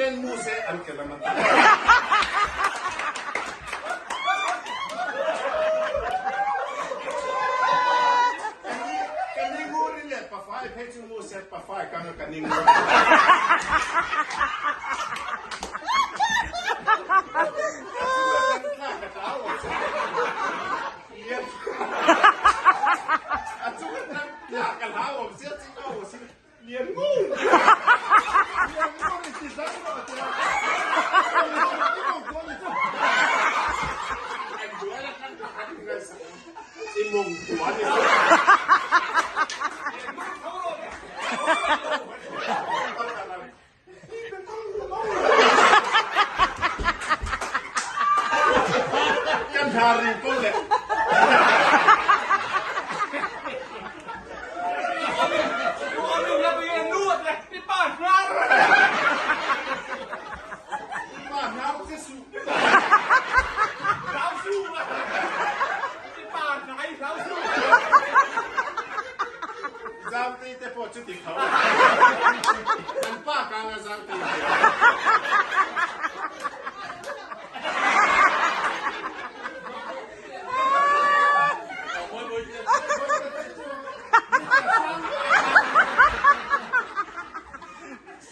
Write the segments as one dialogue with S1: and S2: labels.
S1: ten mu se an ke lam a ti. Ka ni ngur in le pafai phei chu mu se pafai kang a ka ni ngur. Kan hna ring ko le. Pa hnar che su. Zangte te pawh chuti tho. An pa kanga zangte te.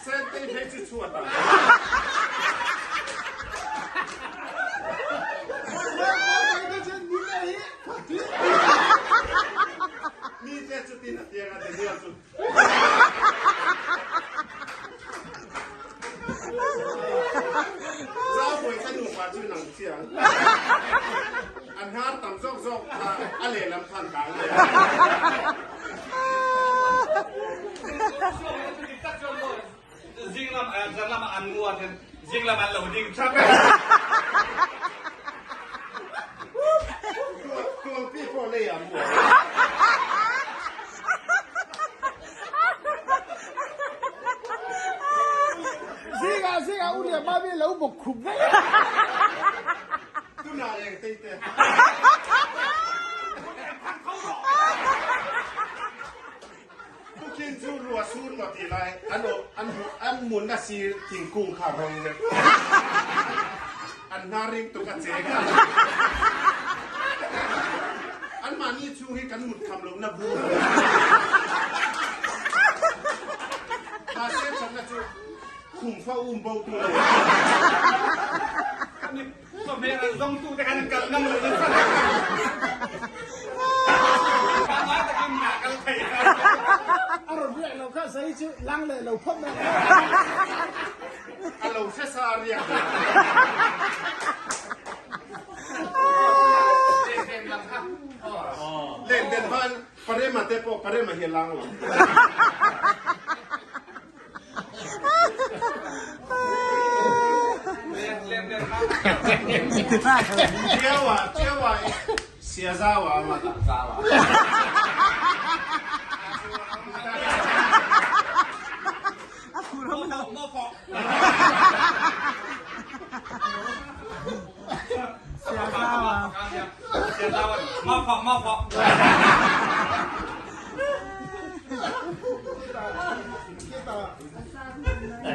S1: Sentei phei chu chhuat ah. Mi te chu tin a tiang a Daniel chu. Zau ka nupa chu nang chiang. An hnar tam zawk zawk kha a lehlam khan kang leh.
S2: Zinglam zanlam an ngu ahcun zinglam an lo ding chap.
S1: Tualpi pawh lei ah mu.
S3: Zingah zingah u lian mami lo bawk khup vek.
S1: Tunah eng tei te. Tukin chu rua sur maw ti lai an an an mun a sir thingkung kha ro vek. An hna ring tuk a cheng a. An mahni chhung hi kan mut kham lohna bur a ni. Mahse thatna chu khum fa um bo tu lo.
S3: A rawn riak lo kha zei chu lang leh lo phawt mai.
S1: A lo hre sa a riak. Len den van Parema te pawh Parema hi a lang lo. Chiawa chiawa siazawa ma zawa.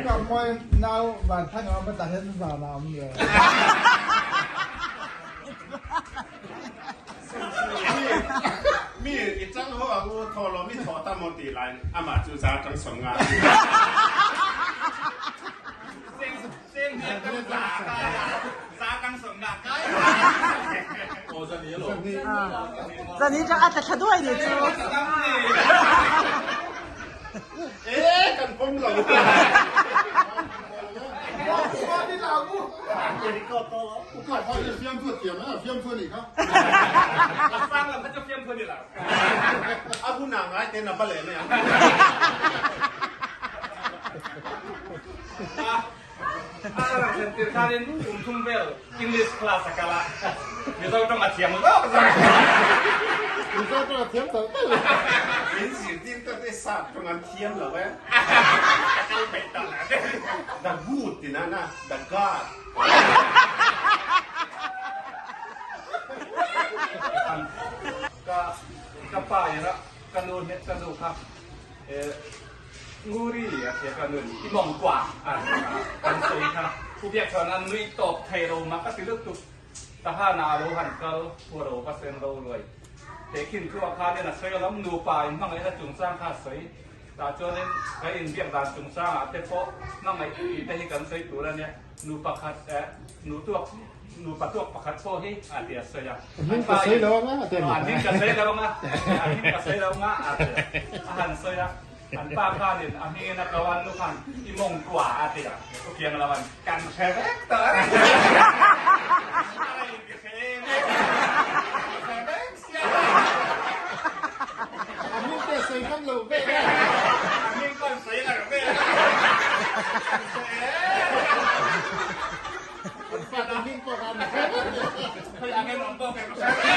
S3: Ka moi nau van thang a ma ta hen van a om le.
S1: Mi i chang ho ang u tho lo mi tho ta mon ti lai ama chu za tang som nga.
S4: Zan hi cu a tla thla duai ni cu.
S1: Eh kan pom lo. A hun ah ngai te na va le mai ang.
S2: English class a kal ah Mizo tawng a thiam zawk zawk.
S3: Mizo tawng a thiam tal tal.
S1: Min zirtir te te sap tawng an thiam lo eh.
S2: Ka kal peih ta la.
S1: The good ti na na the God.
S2: Ka ka pa ira ka nu he ka nu kha eh. Nguri a tia ka nun i mawng kua a kan sawi kha thu biak chuan a nui tawp thei lo mak a ti lutuk. Tahan ah a lo han kal pua lo va sen ro luai. He khin thu ah khanin a sawi alawm nupa in hmangaihna chungchang kha a sawi. Tah chuanin kan inbiak dan chungchang ah te pawh hmangaih tih te hi kan sawi tur a nia. Nu pakhat eh nu tuak nupa tuak pakhat pawh hi a ti a sawi a.
S3: A hming ka sawi lo anga a ti a ni.
S2: A hming ka sawi lo anga a hming ka sawi lo anga a ti a. A han sawi a. An pa khanin a hmingin a ko a, nu khan i mawng kua a ti a. U kiang lo an kan hre vek tawh a ni. A in ka hre em em. Ka hre vek sia.
S3: A hming te sawi ngam lo ve a.
S2: A hming pawh an sawi lo ve a. Kan hre em.
S3: An fa te hming pawh kha an hre vek.
S2: Khawi angin awm pawh kan hre vek.